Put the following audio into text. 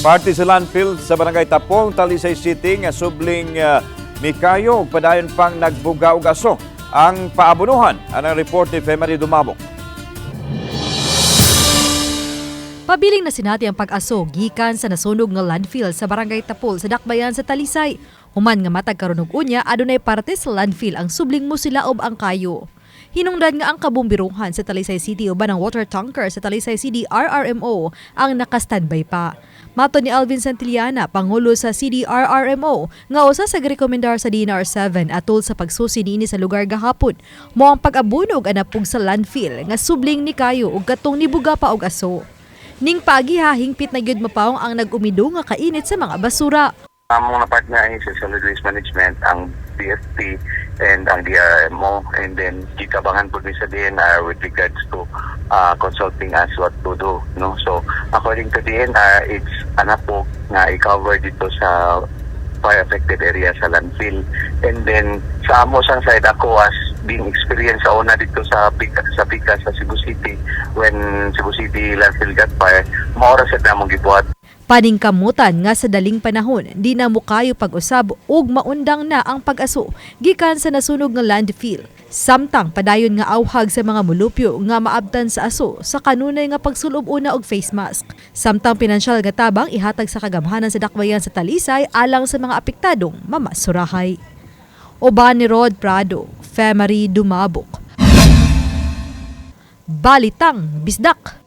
Parte sa landfill sa Barangay Tapol, Talisay City nga subling mikayo ug padayon pang nagbuga og aso. Ang paabunuhan ang report ni Femary Dumabok. Pabiling na sinati ang pag-aso gikan sa nasunog nga landfill sa Barangay Tapol sa Dakbayan sa Talisay. Human nga matag karon og unya, adunay parte sa landfill ang subling mo silaob ang kayo. Hinungdan nga ang kabumbiruhan sa Talisay City uban ang water tanker sa Talisay City RRMO ang naka-standby pa. Matod ni Alvin Santillana, pangulo sa CDRRMO, nga usa sa girekomendar sa DENR 7 atol sa pagsusi niini sa lugar gahapon. Mao ang pag-abunog anapog sa landfill nga subling ni kayo ug katong nibuga pa og aso. Ning paagiha, hingpit na gyud mapawong ang nag-umido nga kainit sa mga basura. Among na partner ang sa Solid Waste Management, ang BFP and ang DRMO, and then gikabangan po ni sa DENR with regards to consulting us what to do, no? So according to DENR, it's anapog nga i-cover dito sa fire affected area sa landfill. And then sa amo sang side, ako as being experienced sa una dito sa Pica sa Cebu City, when Cebu City landfill got fire, mao ra sad namong gibuhat. Paningkamutan nga sa daling panahon, di na mukayo pag-usab ug maundang na ang pag-aso gikan sa nasunog nga landfill. Samtang padayon nga awhag sa mga mulupyo nga maabtan sa aso sa kanunay nga pagsulob una og face mask. Samtang pinansyal nga tabang ihatag sa kagamhanan sa Dakbayan sa Talisay alang sa mga apektadong mamasurahay. Uban ni Rod Prado, Femary Dumabok. Balitang Bisdak.